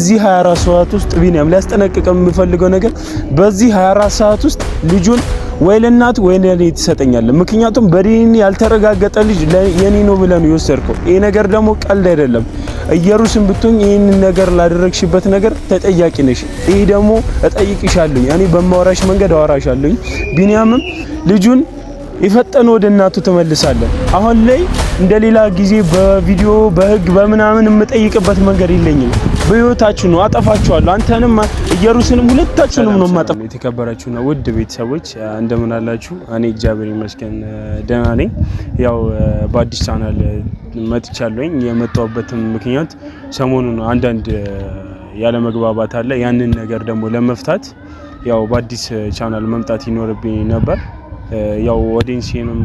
በዚህ 24 ሰዓት ውስጥ ቢኒያም ሊያስጠነቅቅ የምፈልገው ነገር በዚህ 24 ሰዓት ውስጥ ልጁን ወይ ለእናት ወይ ለኔ ትሰጠኛለህ። ምክንያቱም በዲኤንኤ ያልተረጋገጠ ልጅ የኔ ነው ብለህ ነው የወሰድከው። ይሄ ነገር ደግሞ ቀልድ አይደለም። እየሩስን ብትሆኝ ይህንን ነገር ላደረግሽበት ነገር ተጠያቂ ነሽ። ይሄ ደግሞ እጠይቅሻለሁ። እኔ በማወራሽ መንገድ አወራሻለሁ። ቢኒያምም ልጁን የፈጠነ ወደ እናቱ ትመልሳለህ። አሁን ላይ እንደሌላ ጊዜ በቪዲዮ በህግ በምናምን የምጠይቅበት መንገድ የለኝም። በህይወታችሁ ነው አጠፋችኋለሁ። አንተንም እየሩስንም ሁለታችሁንም ነው የማጠፋ። የተከበራችሁና ውድ ቤተሰቦች እንደምን አላችሁ? እኔ እግዚአብሔር ይመስገን ደህና ነኝ። ያው በአዲስ ቻናል መጥቻለሁኝ። የመጣሁበትም ምክንያት ሰሞኑን አንዳንድ ያለመግባባት አለ። ያንን ነገር ደግሞ ለመፍታት ያው በአዲስ ቻናል መምጣት ይኖርብኝ ነበር። ያው audience ኤንም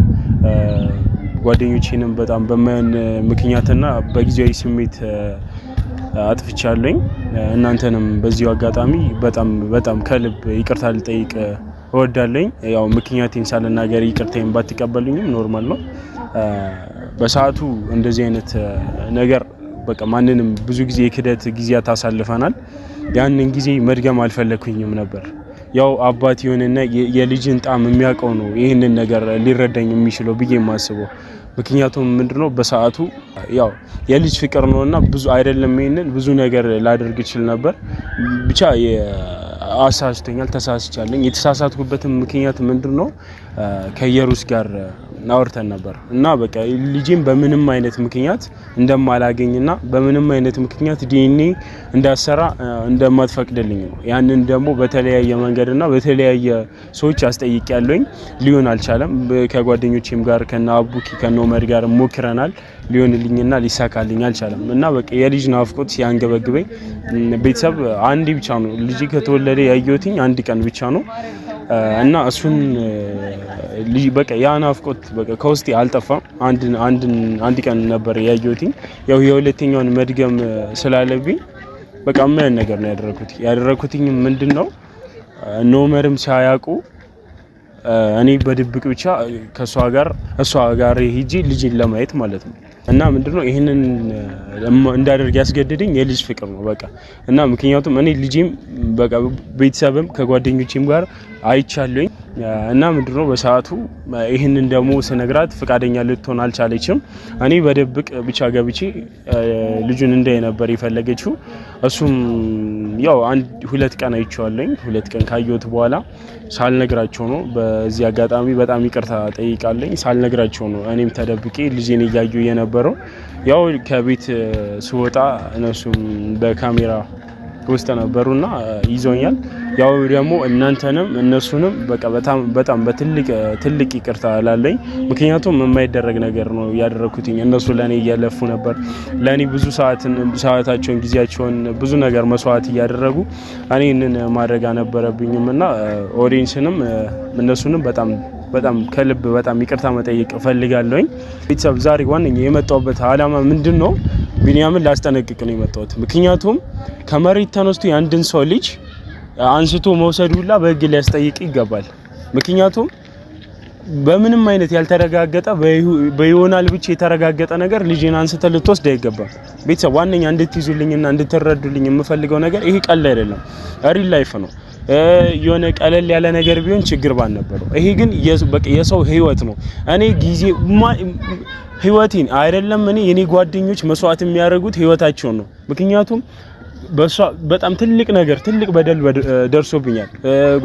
ጓደኞቼንም በጣም በማይሆን ምክንያትና በጊዜያዊ ስሜት አጥፍቻለኝ። እናንተንም በዚሁ አጋጣሚ በጣም በጣም ከልብ ይቅርታ ልጠይቅ እወዳለኝ። ያው ምክንያቴን ሳልናገር ይቅርታዬን ባትቀበሉኝም normal ነው። በሰዓቱ እንደዚህ አይነት ነገር በቃ ማንንም ብዙ ጊዜ የክደት ጊዜያት አሳልፈናል። ያንን ጊዜ መድገም አልፈለኩኝም ነበር። ያው አባት የሆነና የልጅን ጣም የሚያውቀው ነው ይህንን ነገር ሊረዳኝ የሚችለው ብዬ የማስበው። ምክንያቱም ምንድነው በሰዓቱ ያው የልጅ ፍቅር ነውና ብዙ አይደለም ይህንን ብዙ ነገር ላደርግ ይችል ነበር። ብቻ አሳስቶኛል፣ ተሳስቻለኝ። የተሳሳትኩበትም ምክንያት ምንድነው ከየሩስ ጋር አውርተን ነበር እና በቃ ልጄን በምንም አይነት ምክንያት እንደማላገኝና በምንም አይነት ምክንያት ዲኤንኤ እንዳሰራ እንደማትፈቅድልኝ ነው። ያንን ደግሞ በተለያየ መንገድና በተለያየ ሰዎች አስጠይቄያለሁኝ። ሊሆን አልቻለም። ከጓደኞቼም ጋር ከነ አቡኪ ከነ ኦመር ጋር ሞክረናል። ሊሆንልኝና ሊሳካልኝ አልቻለም እና በቃ የልጅ ናፍቆት ሲያንገበግበኝ ቤተሰብ አንዴ ብቻ ነው ልጅ ከተወለደ ያየሁትኝ አንድ ቀን ብቻ ነው እና እሱን ልጅ በቃ ያ ናፍቆት በቃ ከውስጤ አልጠፋም። አንድ አንድ አንድ ቀን ነበር ያየሁትኝ። ያው የሁለተኛውን መድገም ስላለብኝ በቃ ምን ነገር ነው ያደረኩት። ያደረኩትኝ ምንድነው ኖመርም ሳያውቁ እኔ በድብቅ ብቻ ከሷ ጋር እሷ ጋር ሄጄ ልጅን ለማየት ማለት ነው። እና ምንድነው ይህንን እንዳደርግ ያስገደደኝ የልጅ ፍቅር ነው በቃ። እና ምክንያቱም እኔ ልጄም በቃ ቤተሰብም ከጓደኞቼም ጋር አይቻለኝ እና ምንድነው በሰዓቱ ይህንን ደግሞ ስነግራት ፈቃደኛ ልትሆን አልቻለችም። እኔ በድብቅ ብቻ ገብቼ ልጁን እንዳይ ነበር የፈለገችው። እሱም ያው አንድ ሁለት ቀን አይቼዋለኝ። ሁለት ቀን ካየሁት በኋላ ሳልነግራቸው ነው። በዚህ አጋጣሚ በጣም ይቅርታ ጠይቃለኝ። ሳልነግራቸው ነው እኔም ተደብቄ ልጄን እያየሁ የነበረው። ያው ከቤት ስወጣ እነሱም በካሜራ ውስጥ ነበሩና ይዞኛል። ያው ደግሞ እናንተንም እነሱንም በቃ በጣም በጣም በትልቅ ትልቅ ይቅርታ ላለኝ። ምክንያቱም የማይደረግ ነገር ነው ያደረኩትኝ። እነሱ ለኔ እያለፉ ነበር፣ ለኔ ብዙ ሰዓታቸውን፣ ጊዜያቸውን ብዙ ነገር መስዋዕት እያደረጉ እኔ ይህንን ማድረግ አልነበረብኝም እና audience ንም እነሱንም በጣም በጣም ከልብ በጣም ይቅርታ መጠየቅ እፈልጋለሁኝ። ቤተሰብ ዛሬ ዋነኛ የመጣሁበት አላማ ምንድን ነው? ቢንያምን ላስጠነቅቅ ነው የመጣሁት። ምክንያቱም ከመሬት ተነስቶ የአንድን ሰው ልጅ አንስቶ መውሰድ ሁላ በህግ ሊያስጠይቅ ይገባል። ምክንያቱም በምንም አይነት ያልተረጋገጠ በይሆናል ብቻ የተረጋገጠ ነገር ልጅን አንስተ ልትወስድ አይገባም። ቤተሰብ ዋነኛ እንድትይዙልኝና እንድትረዱልኝ የምፈልገው ነገር ይሄ ቀልድ አይደለም፣ real life ነው። የሆነ ቀለል ያለ ነገር ቢሆን ችግር ባልነበረው። ይሄ ግን በቃ የሰው ህይወት ነው። እኔ ጊዜ ህይወቴን አይደለም እኔ የኔ ጓደኞች መስዋዕት የሚያደርጉት ህይወታቸውን ነው። ምክንያቱም በሷ በጣም ትልቅ ነገር ትልቅ በደል ደርሶብኛል፣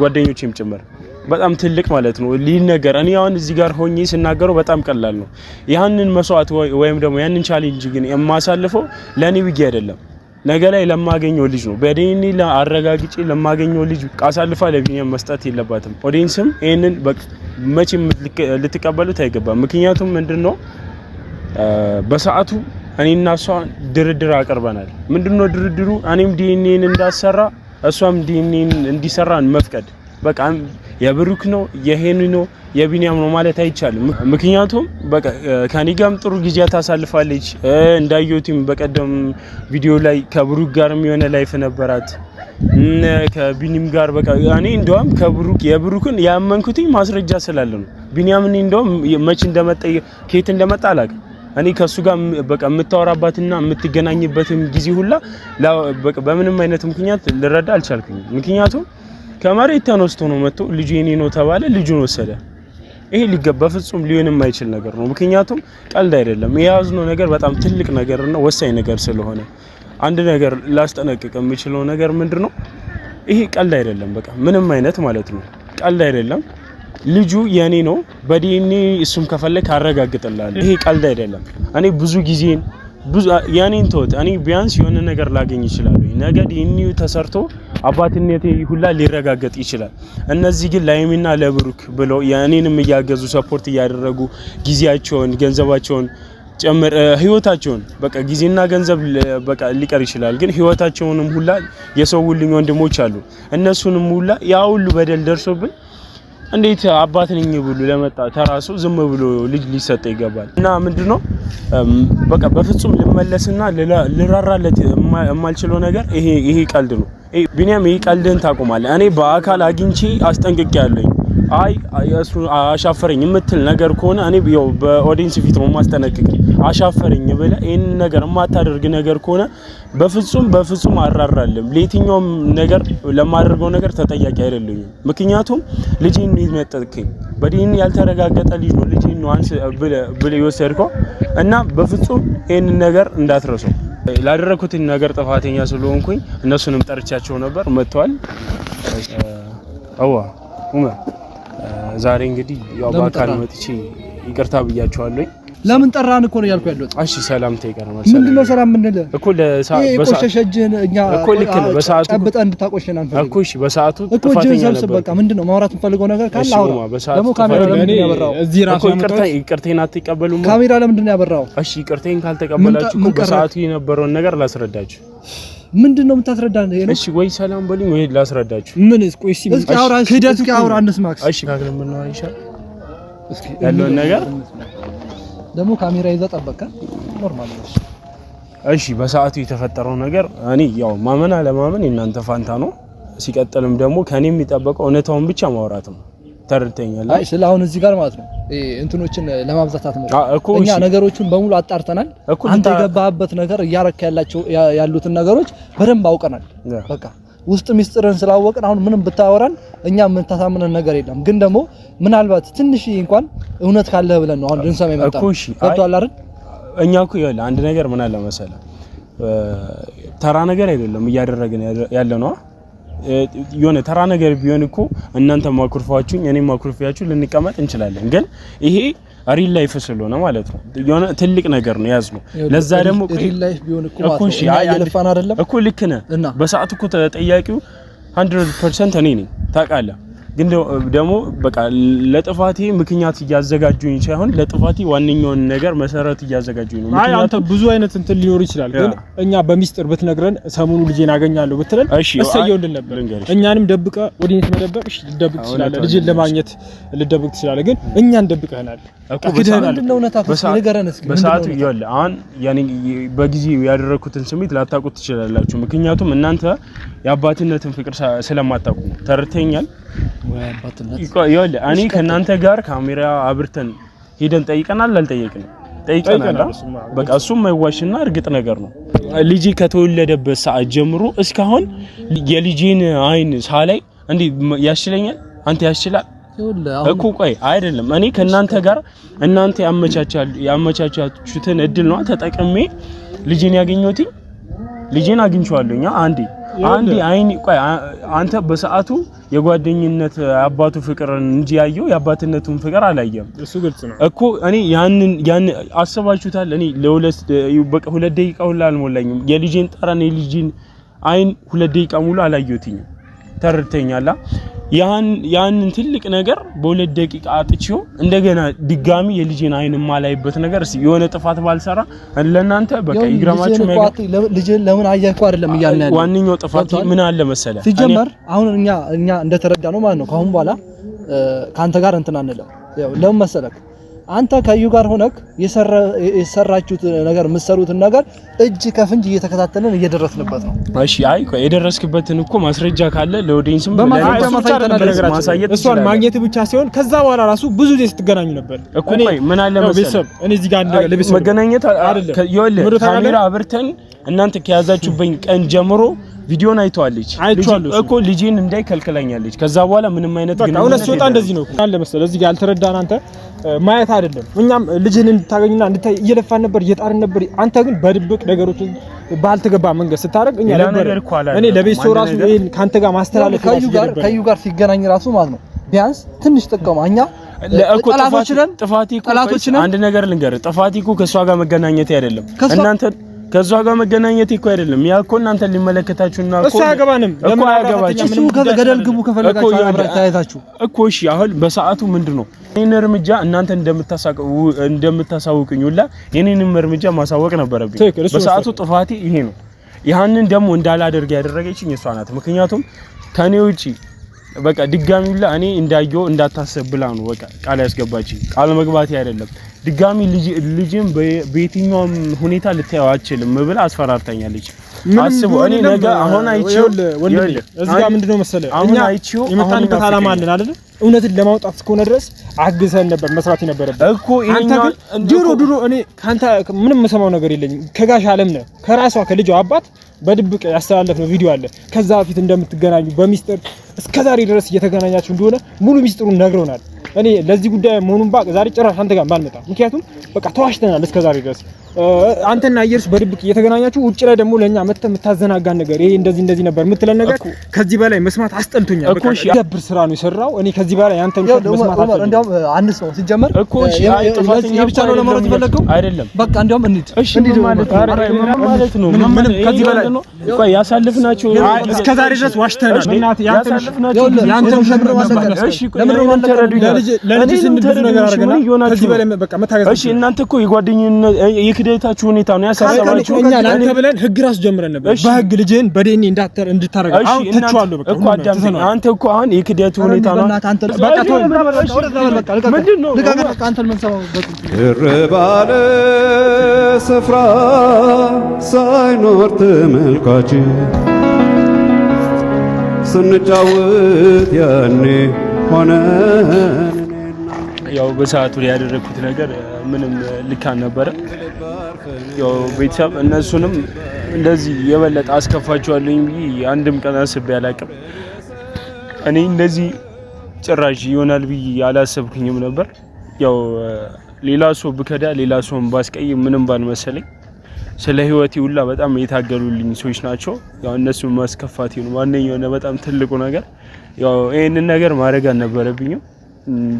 ጓደኞቼም ጭምር በጣም ትልቅ ማለት ነው ሊነገር። እኔ አሁን እዚህ ጋር ሆኜ ስናገረው በጣም ቀላል ነው። ያንን መስዋዕት ወይም ደግሞ ያንን challenge ግን የማሳልፈው ለኔ ብዬ አይደለም፣ ነገ ላይ ለማገኘው ልጅ ነው። በዲኤንኤ አረጋግጬ ለማገኘው ልጅ አሳልፋ ለቢኒያም መስጠት የለባትም። audience ም ይሄንን መቼም ልትቀበሉት አይገባም። ምክንያቱም ምንድነው በሰዓቱ እኔና እሷ ድርድር አቅርበናል። ምንድነው ድርድሩ? እኔም ዲኤንኤን እንዳሰራ እሷም ዲኤንኤን እንዲሰራ መፍቀድ። በቃ የብሩክ ነው የሄኑ ነው የቢኒያም ነው ማለት አይቻልም። ምክንያቱም በቃ ከኔ ጋርም ጥሩ ጊዜ ታሳልፋለች። እንዳየሁትም በቀደም ቪዲዮ ላይ ከብሩክ ጋርም የሆነ life ነበራት ከቢኒም ጋር በቃ እኔ እንደውም ከብሩክ የብሩክን ያመንኩትኝ ማስረጃ ስላለ ነው። ቢኒያም እኔ እንደውም መች እንደመጣ ከየት እንደመጣ አላውቅም። እኔ ከሱ ጋር በቃ የምታወራባትና የምትገናኝበትም ጊዜ ሁላ በቃ በምንም አይነት ምክንያት ልረዳ አልቻልኩኝም። ምክንያቱም ከመሬት ተነስቶ ነው መጥቶ ልጁ የኔ ነው ተባለ፣ ልጁን ወሰደ። ይሄ ሊገባ ፍጹም ሊሆን የማይችል ነገር ነው። ምክንያቱም ቀልድ አይደለም። የያዝነው ነገር በጣም ትልቅ ነገርና ወሳኝ ነገር ስለሆነ አንድ ነገር ላስጠነቅቅ የምችለው ነገር ምንድነው? ይሄ ቀልድ አይደለም። በቃ ምንም አይነት ማለት ነው ቀልድ አይደለም። ልጁ የኔ ነው በዲኤንኤ እሱም ከፈለክ አረጋግጥልሃለሁ። ይሄ ቀልድ አይደለም። እኔ ብዙ ጊዜን ብዙ የኔን ተውት። እኔ ቢያንስ የሆነ ነገር ላገኝ ይችላል። ነገ ዲኤንኤው ተሰርቶ አባትነቴ ሁላ ሊረጋገጥ ይችላል። እነዚህ ግን ለሀይሚና ለብሩክ ብለው የኔንም እያገዙ support እያደረጉ ጊዜያቸውን፣ ገንዘባቸውን ጨምር ህይወታቸውን በቃ ጊዜና ገንዘብ በቃ ሊቀር ይችላል፣ ግን ህይወታቸውንም ሁላ የሰውልኝ ወንድሞች አሉ። እነሱንም ሁላ ያ ሁሉ በደል ደርሶብን እንዴት አባት ነኝ ብሎ ለመጣ ተራሱ ዝም ብሎ ልጅ ሊሰጠ ይገባል? እና ምንድነው በቃ በፍጹም ልመለስና ልራራለት የማልችለው ነገር ይሄ ቀልድ ነው። ቢኒያም ይሄ ቀልድን ታቆማለህ። እኔ በአካል አግኝቼ አስጠንቅቄያለሁኝ። አይ እሱ አሻፈረኝ የምትል ነገር ከሆነ እኔ ያው በ audience ፊት ነው የማስጠነቅቅ። አሻፈረኝ ብለህ ይሄን ነገር የማታደርግ ነገር ከሆነ በፍጹም በፍጹም አራራልም። ለየትኛውም ነገር ለማደርገው ነገር ተጠያቂ አይደለሁም። ምክንያቱም ልጄን ነው የነጠቅከኝ፣ በዲኤንኤ ያልተረጋገጠ ልጅ ነው ልጄን ነው አንስ ብለህ የወሰድከው እና በፍጹም ይሄንን ነገር እንዳትረሰው። ላደረኩት ነገር ጥፋተኛ ስለሆንኩኝ እነሱንም ጠርቻቸው ነበር፣ መጥተዋል። አዋ ኡመር ዛሬ እንግዲህ ያው በአካል መጥቼ ይቅርታ ብያቸዋለሁ። ለምን ጠራን እኮ ነው ያልኩ ያለሁት። እሺ ሰላምታ ይቀርማል። ምንድን ነው ሰላም የምንልህ እኮ የቆሸሸ እጅህን እኛ እኮ ልክ ነው። በሰዓቱ ጨብጠህ እንድታቆሸን አንፈልግም እኮ። እሺ በሰዓቱ እኮ እጅህን ሰብስብ። በቃ ምንድን ነው ማውራት የምፈልገው ነገር ካለ አውራ። ደግሞ ካሜራ ለምንድን ነው ያበራው? እዚህ ራሱ ይቅርታ ይቅርታዬን አትቀበሉም? ካሜራ ለምንድን ነው ያበራው? እሺ ይቅርታዬን ካልተቀበላችሁ እኮ በሰዓቱ የነበረውን ነገር ላስረዳችሁ። ምንድን ነው የምታስረዳን? ይሄ ነው እሺ ወይ ሰላም በሉኝ ወይ ላስረዳችሁ። ምን ቆይ እስኪ አውራ፣ እስኪ አውራ እንስማክስ። እሺ ካግለም ምናወራ ይሻላል እስኪ ያለውን ነገር ደግሞ ካሜራ ይዘህ ጠበቅከን፣ normal ነው። እሺ በሰዓቱ የተፈጠረው ነገር እኔ ያው ማመን አለማመን የእናንተ ፋንታ ነው። ሲቀጥልም ደግሞ ከኔ የሚጠበቀው እውነታውን ብቻ ማውራት ነው። ተረድተኛል? አይ ስለ አሁን እዚህ ጋር ማለት ነው እንትኖችን ለማብዛት አትሞክር። እኛ ነገሮችን በሙሉ አጣርተናል። አንተ የገባህበት ነገር እያረክ ያላቸው ያሉትን ነገሮች በደንብ አውቀናል። በቃ ውስጥ ሚስጥርን ስላወቅን አሁን ምንም ብታወራን እኛ የምታሳምነን ነገር የለም። ግን ደግሞ ምናልባት ትንሽ እንኳን እውነት ካለህ ብለን ነው አሁን ልንሰማ የመጣነው። ገብቶሃል አይደል? እኛ እኮ ይኸውልህ አንድ ነገር ምን አለ መሰለህ፣ ተራ ነገር አይደለም እያደረግን ያለ ነው። የሆነ ተራ ነገር ቢሆን እኮ እናንተ ማኩርፋችሁኝ እኔም ማኩርፊያችሁ ልንቀመጥ እንችላለን። ግን ይሄ real life ስለሆነ ማለት ነው የሆነ ትልቅ ነገር ነው ያዝነው። ለዛ ደግሞ real life ቢሆን እኮ ማለት ነው እኛ እየለፋን አይደለም እኮ ልክ ነህ። በሰዓቱ እኮ ተጠያቂው 100% እኔ ነኝ ታውቃለህ። ግን ደግሞ በቃ ለጥፋቴ ምክንያት እያዘጋጁኝ ሳይሆን ለጥፋቴ ዋነኛውን ነገር መሰረት እያዘጋጁኝ ነው። አይ አንተ ብዙ አይነት እንትን ሊኖር ይችላል፣ ግን እኛ በሚስጥር ብትነግረን ሰሞኑ ልጄን አገኛለሁ ብትለን እሰየው እንል ነበር። እኛንም ደብቀ ወዲንስ መደበቅ እሺ፣ ልደብቅ ትችላለህ፣ ልጄን ለማግኘት ልደብቅ ትችላለህ። ግን እኛን ደብቀህናል ክደህናል። በሰዓቱ ይኸውልህ አሁን ያኔ በጊዜው ያደረኩትን ስሜት ላታውቁት ትችላላችሁ። ምክንያቱም እናንተ የአባትነትን ፍቅር ስለማታውቁ ነው። ተረድተኸኛል? ይኸውልህ እኔ ከእናንተ ጋር ካሜራ አብርተን ሄደን ጠይቀናል አልጠየቅንም? ጠይቀናል። በቃ እሱም የማይዋሽና እርግጥ ነገር ነው። ልጄ ከተወለደበት ሰዓት ጀምሮ እስካሁን የልጄን አይን ሳላይ እንዴ ያስችለኛል? አንተ ያስችላል እኮ ቆይ አይደለም። እኔ ከእናንተ ጋር እናንተ ያመቻቻችሁትን እድል ነው ተጠቅሜ ልጄን ያገኘሁት። ልጄን አግኝቼዋለሁ። አንዴ አንዴ አይን ቆይ አንተ በሰዓቱ የጓደኝነት አባቱ ፍቅርን እንጂ ያየው የአባትነቱን ፍቅር አላየም። እሱ ግልጽ ነው እኮ እኔ ያንን ያን አስባችሁታል? እኔ ለሁለት በቃ 2 ደቂቃ ሁላ አልሞላኝም። የልጄን ጠረን የልጄን አይን 2 ደቂቃ ሙሉ አላየሁትኝም። ተረድተኛላ? ያንን ትልቅ ነገር በ2 ደቂቃ አጥቼው እንደገና ድጋሚ የልጄን አይን የማላይበት ነገር እስኪ የሆነ ጥፋት ባልሰራ ለእናንተ በቃ ይግረማችሁ። ልጄን ለምን አየህ እኮ አይደለም እያልን ያለው ዋነኛው ጥፋት ምን አለ መሰለህ፣ ሲጀመር አሁን እኛ እንደተረዳ ነው ማለት ነው። ከአሁን በኋላ ካንተ ጋር እንትን አንልም። ያው ለምን መሰለህ አንተ ከዩ ጋር ሆነክ የሰራችሁት ነገር የምትሰሩትን ነገር እጅ ከፍንጅ እየተከታተልን እየደረስንበት ነው። እሺ አይ ቆይ የደረስክበትን እኮ ማስረጃ ካለ ለ audience ም ማሳየት እሷን ማግኘት ብቻ ሲሆን ከዛ በኋላ ራሱ ብዙ ጊዜ ስትገናኙ ነበር እኮ። ቆይ ምን አለ መሰለህ እኔ እዚህ ጋር ለቤተሰብ መገናኘት አይደለም ይኸውልህ፣ ካሜራ አብርተን እናንተ ከያዛችሁብኝ ቀን ጀምሮ ቪዲዮን አይተዋለች እኮ ልጄን እንዳይ ከልክላኛለች። ከዛ በኋላ ምንም አይነት ግንኙነት እውነት ሲወጣ እንደዚህ ነው አለ መሰለህ። እዚህ ጋር ያልተረዳን አንተ ማየት አይደለም። እኛም ልጅህን እንድታገኝና እንድታይ እየለፋን ነበር፣ እየጣርን ነበር። አንተ ግን በድብቅ ነገሮችን ባልተገባ መንገድ ስታደርግ እኛ ነበር እኔ ለቤተሰብ ራሱ ይሄን ካንተ ጋር ማስተላለፍ ከዩ ጋር ሲገናኝ ራሱ ማለት ነው ቢያንስ ትንሽ ጥቆማ እኛ ጥፋቴ እኮ አንድ ነገር ልንገርህ፣ ጥፋቴ እኮ ከእሷ ጋር መገናኘቴ አይደለም እናንተ ከእሷ ጋር መገናኘት እኮ አይደለም። ያ እኮ እናንተ ሊመለከታችሁና እኮ እሱ አያገባንም። ለምን አያገባችሁ? እሱ ገደል ግቡ ከፈለጋችሁ አብራችሁ ተያይዛችሁ እኮ። እሺ አሁን በሰዓቱ ምንድነው ይሄን እርምጃ እናንተ እንደምታሳውቁኝ ሁላ የኔንም እርምጃ ማሳወቅ ነበረብኝ። በሰዓቱ ጥፋቴ ይሄ ነው። ያንን ደግሞ እንዳላደርግ ያደረገችኝ እሷ ናት። ምክንያቱም ከኔ ውጪ በቃ ድጋሚ ሁላ እኔ እንዳየው እንዳታሰብ ብላ ነው በቃ ቃል ያስገባችኝ። ቃል መግባቴ አይደለም ድጋሚ ልጅም በየትኛውም ሁኔታ ልታየው አትችልም ብላ አስፈራርታኛለች። አስቡ። እኔ ነገ አሁን አይቼው ወንድሜ እዚህ ጋር ምንድነው መሰለህ እኛ የመጣንበት ዓላማ አለን አይደል? እውነትን ለማውጣት እስከሆነ ድረስ አግዘን ነበር መስራት የነበረብን እኮ። አንተ ግን ድሮ ድሮ እኔ ካንተ ምንም የምሰማው ነገር የለኝም። ከጋሽ አለም ነህ ከራሷ ከልጇ አባት በድብቅ ያስተላለፍነው ቪዲዮ አለ። ከዛ በፊት እንደምትገናኙ በሚስጥር እስከዛሬ ድረስ እየተገናኛችሁ እንደሆነ ሙሉ ሚስጥሩን ነግረውናል። እኔ ለዚህ ጉዳይ መሆኑን ባቅ ዛሬ ጭራሽ አንተ ጋር ባልመጣ፣ ምክንያቱም በቃ ተዋሽተናል እስከዛሬ ድረስ አንተና አየርስ በድብቅ እየተገናኛችሁ ውጭ ላይ ደግሞ ለኛ መተህ የምታዘናጋን ነገር ይሄ እንደዚህ እንደዚህ ነበር የምትለን ነገር ከዚህ በላይ መስማት አስጠልቶኛል። በቃ ደብር ስራ ነው የሰራው። እኔ ከዚህ በላይ አንተን መስማት አልፈልግም። እንደውም አንድ ሰው ሲጀመር እኮ እሺ፣ አይ ጥፋተኛ ብቻ ነው ለማውራት የፈለገው አይደለም። በቃ እንደውም እንሂድ እሺ ማለት ነው። ምንም ከዚህ በላይ ቆይ ያሳልፍናቸው እስከዛሬ ድረስ ዋሽተናል። ያንተን ለልጅ ስንል ብዙ ነገር አድርገናል። ከዚህ በላይ በቃ መታገዝ። እሺ እናንተ እኮ የጓደኝነት የክደታችሁ ሁኔታ ነው ያሳሰባችሁ። እኛ ለአንተ ብለን ህግ ራሱ ጀምረን ነበር። በህግ ልጅህን በዲኤንኤ እንድታረጋ አሁን ትቼዋለሁ። በቃ እኮ አዳምጠኝ። አንተ እኮ አሁን የክደቱ ሁኔታ ነው። በቃ ተው። ምንድን ነው ብር ባለ ስፍራ ሳይኖር ተመልካች ስንጫወት ያኔ ሆነን ያው በሰዓቱ ላይ ያደረኩት ነገር ምንም ልክ አልነበረም። ያው ቤተሰብ እነሱንም እንደዚህ የበለጠ አስከፋቸዋለኝ ብዬ አንድም ቀን አስቤ አላቅም። እኔ እንደዚህ ጭራሽ ይሆናል ብዬ አላሰብኩኝም ነበር። ያው ሌላ ሰው ብከዳ ሌላ ሰውን ባስቀይም ምንም ባልመሰለኝ ስለ ህይወቴ ሁላ በጣም የታገሉልኝ ሰዎች ናቸው። ያው እነሱን ማስከፋት ነው ዋነኛው እና በጣም ትልቁ ነገር። ያው ይሄንን ነገር ማድረግ አልነበረብኝም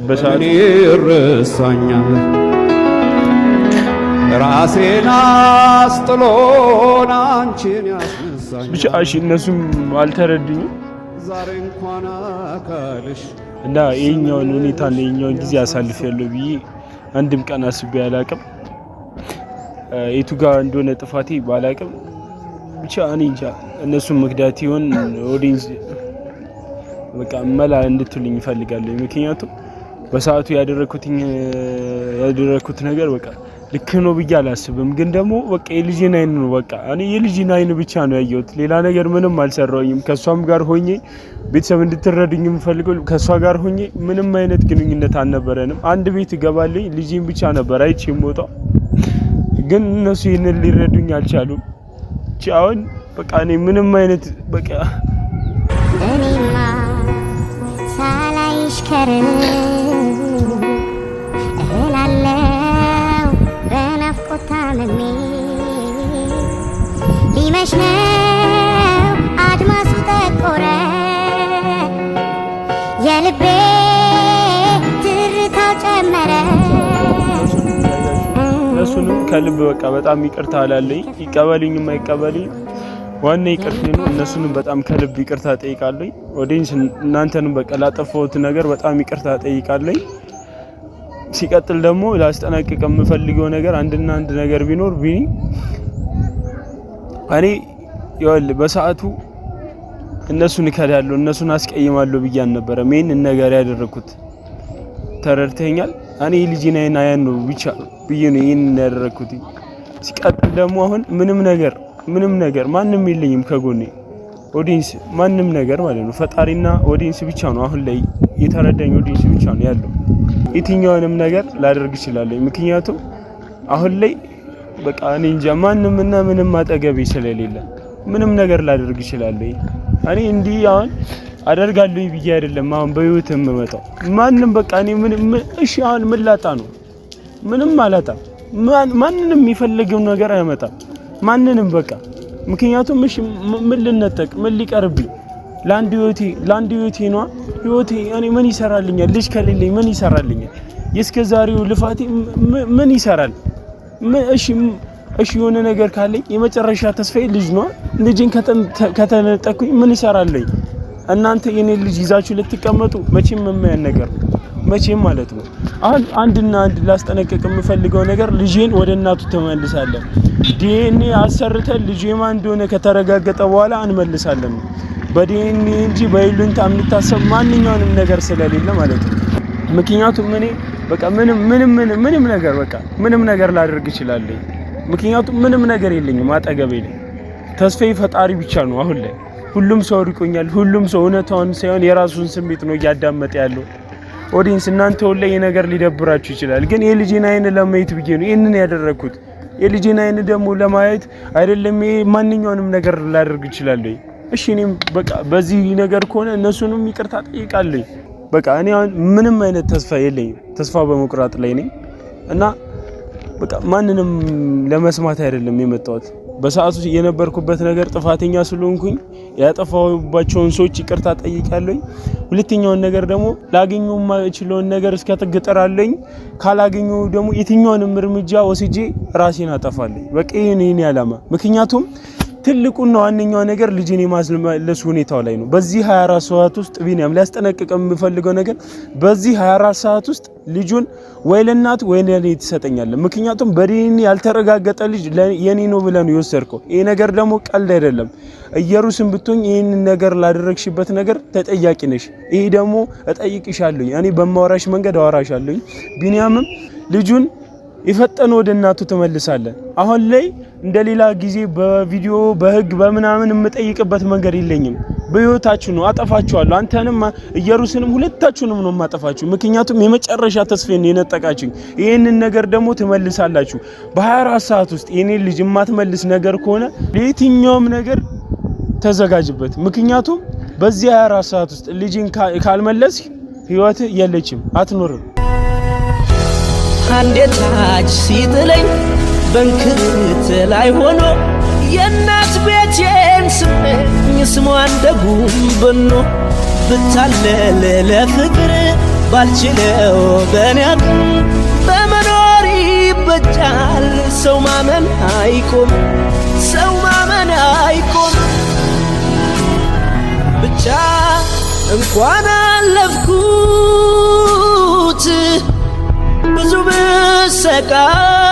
በሰዓቱ ይረሳኛል ራሴን አስጥሎን አንቺን ያስነሳኛል። ብቻ እሺ፣ እነሱም አልተረዱኝም ዛሬ እንኳን አካልሽ እና ይሄኛውን ሁኔታ እና ይሄኛውን ጊዜ አሳልፌያለሁ ብዬ አንድም ቀን አስቤ አላቅም። የቱ ጋር እንደሆነ ጥፋቴ ባላቅም ብቻ እኔ እንጃ እነሱም መክዳት ይሆን audience በቃ መላ እንድትሉኝ እፈልጋለሁ። ምክንያቱም በሰዓቱ ያደረኩት ነገር በቃ ልክ ነው ብዬ አላስብም። ግን ደግሞ በቃ የልጅን አይን ነው በቃ እኔ የልጅን አይን ብቻ ነው ያየሁት። ሌላ ነገር ምንም አልሰራሁኝም። ከእሷም ጋር ሆኜ ቤተሰብ እንድትረዱኝ የምፈልገው ከእሷ ጋር ሆኜ ምንም አይነት ግንኙነት አልነበረንም። አንድ ቤት እገባለኝ ልጅን ብቻ ነበር አይቼ የምወጣው። ግን እነሱ ይህንን ሊረዱኝ አልቻሉም። አሁን በቃ እኔ ምንም አይነት በቃ እኔማ ሳላይሽ ከርም እላለው በናፍቆት ታምሜ ሊመሽ ነው አድማሱ ጠቆረ የልቤ ትርታው ጨመረ። እነሱንም ከልብ በቃ በጣም ይቅርታ አላለኝ። ይቀበልኝም አይቀበልኝ ዋና ይቅርታ ነው። እነሱንም በጣም ከልብ ይቅርታ ጠይቃለኝ። audience እናንተንም በቃ ላጠፋሁት ነገር በጣም ይቅርታ ጠይቃለኝ። ሲቀጥል ደግሞ ላስጠነቅቅ የምፈልገው ነገር አንድና አንድ ነገር ቢኖር ቢኒ እኔ ይኸውልህ በሰዓቱ እነሱን እከዳለሁ እነሱን አስቀይማለሁ ብዬ አልነበረም ይሄንን ነገር ያደረኩት። ተረድተኛል? እኔ ልጄን አይን አያን ነው ብቻ ብዬ ነው ይሄን ያደረኩት። ሲቀጥል ደግሞ አሁን ምንም ነገር ምንም ነገር ማንም የለኝም ከጎኔ audience፣ ማንም ነገር ማለት ነው። ፈጣሪና audience ብቻ ነው አሁን ላይ የተረዳኝ፣ audience ብቻ ነው ያለው። የትኛውንም ነገር ላደርግ እችላለሁ። ምክንያቱም አሁን ላይ በቃ እኔ እንጃ ማንም እና ምንም አጠገቤ ስለሌለ ምንም ነገር ላደርግ እችላለሁ። እኔ እንዲህ አሁን አደርጋለሁ ብዬ አይደለም አሁን በህይወት የምመጣው ማንም በቃ እኔ ምን እሺ አሁን ምን ላጣ ነው? ምንም አላጣም። ማንንም የሚፈልገው ነገር አያመጣም። ማንንም በቃ ምክንያቱም እሺ ምን ልነጠቅ? ምን ሊቀርብኝ? ለአንድ ህይወቴ ለአንድ ህይወቴ ነዋ ህይወቴ እኔ ምን ይሰራልኛል? ልጅ ከሌለኝ ምን ይሰራልኛል? የእስከ ዛሬው ልፋቴ ምን ይሰራል? እሺ እሺ የሆነ ነገር ካለኝ የመጨረሻ ተስፋዬ ልጅ ነው። ልጅን ከተነጠቅኩኝ ምን ይሰራልኝ? እናንተ የኔ ልጅ ይዛችሁ ልትቀመጡ መቼም የማያን ነገር መቼም ማለት ነው። አሁን አንድና አንድ ላስጠነቅቅ የምፈልገው ነገር ልጄን ወደ እናቱ ትመልሳለን። ዲኤንኤ አሰርተን ልጄ ማን እንደሆነ ከተረጋገጠ በኋላ እንመልሳለን። በዲኤንኤ እንጂ በይሉኝታ የሚታሰብ ማንኛውንም ነገር ስለሌለ ማለት ነው። ምክንያቱም እኔ በቃ ምንም ምንም ምንም ነገር በቃ ምንም ነገር ላደርግ እችላለሁ። ምክንያቱም ምንም ነገር የለኝም አጠገቤ ላይ ተስፋዬ ፈጣሪ ብቻ ነው። አሁን ላይ ሁሉም ሰው ርቆኛል። ሁሉም ሰው እውነታውን ሳይሆን የራሱን ስሜት ነው እያዳመጠ ያለው። audience እናንተ ሁላ ይሄ ነገር ሊደብራችሁ ይችላል፣ ግን የልጄን አይን ለማየት ብዬ ነው ይህንን ያደረኩት። የልጄን አይን ደግሞ ለማየት አይደለም ይሄ ማንኛውንም ነገር ላደርግ እችላለሁ። እሺ እኔም በቃ በዚህ ነገር ከሆነ እነሱንም ይቅርታ ጠይቃለሁ። በቃ እኔ አሁን ምንም አይነት ተስፋ የለኝም። ተስፋ በመቁረጥ ላይ ነኝ እና በቃ ማንንም ለመስማት አይደለም የመጣሁት። በሰዓቱ የነበርኩበት ነገር ጥፋተኛ ስለሆንኩኝ ያጠፋሁባቸውን ሰዎች ይቅርታ ጠይቃለሁኝ። ሁለተኛውን ነገር ደግሞ ላገኘው የማይችለውን ነገር እስከ ጥግ እጥራለሁኝ። ካላገኘው ደግሞ የትኛውንም እርምጃ ወስጄ ራሴን አጠፋለሁ። በቃ ይሄ ነው የኔ ዓላማ። ምክንያቱም ትልቁና ዋነኛው ነገር ልጅን የማስመለስ ሁኔታው ላይ ነው። በዚህ 24 ሰዓት ውስጥ ቢኒያም ሊያስጠነቅቅ የምፈልገው ነገር በዚህ 24 ሰዓት ውስጥ ልጁን ወይ ለእናት ወይ ለኔ ትሰጠኛለህ። ምክንያቱም በዲኤንኤ ያልተረጋገጠ ልጅ የኔ ነው ብለህ ነው የወሰድከው። ይሄ ነገር ደግሞ ቀልድ አይደለም። እየሩስን ብትሆኝ ይህንን ነገር ላደረግሽበት ነገር ተጠያቂ ነሽ። ይሄ ደግሞ እጠይቅሻለሁኝ። እኔ በማወራሽ መንገድ አወራሻለሁኝ። ቢኒያምም ልጁን የፈጠነ ወደ እናቱ ትመልሳለህ። አሁን ላይ እንደሌላ ጊዜ በቪዲዮ በህግ በምናምን የምጠይቅበት መንገድ የለኝም። በህይወታችሁ ነው አጠፋችኋለሁ። አንተንም እየሩስንም ሁለታችሁንም ነው የማጠፋችሁ። ምክንያቱም የመጨረሻ ተስፋዬን የነጠቃችሁኝ። ይህንን ነገር ደግሞ ትመልሳላችሁ። በ24 ሰዓት ውስጥ የኔን ልጅ የማትመልስ ነገር ከሆነ ለየትኛውም ነገር ተዘጋጅበት። ምክንያቱም በዚህ 24 ሰዓት ውስጥ ልጅን ካልመለስ ህይወት የለችም፣ አትኖርም። አንዴ ታች ሲጥለኝ በንክርት ላይ ሆኖ የእናት ቤቴን ስመኝ ስሟን ደጉም በኖ ብታለል ለፍቅር ባልችለው በኔ አቅም በመኖር ይበጃል። ሰው ማመን አይቆም፣ ሰው ማመን አይቆም። ብቻ እንኳን አለፍኩት ብዙ ብሰቃይ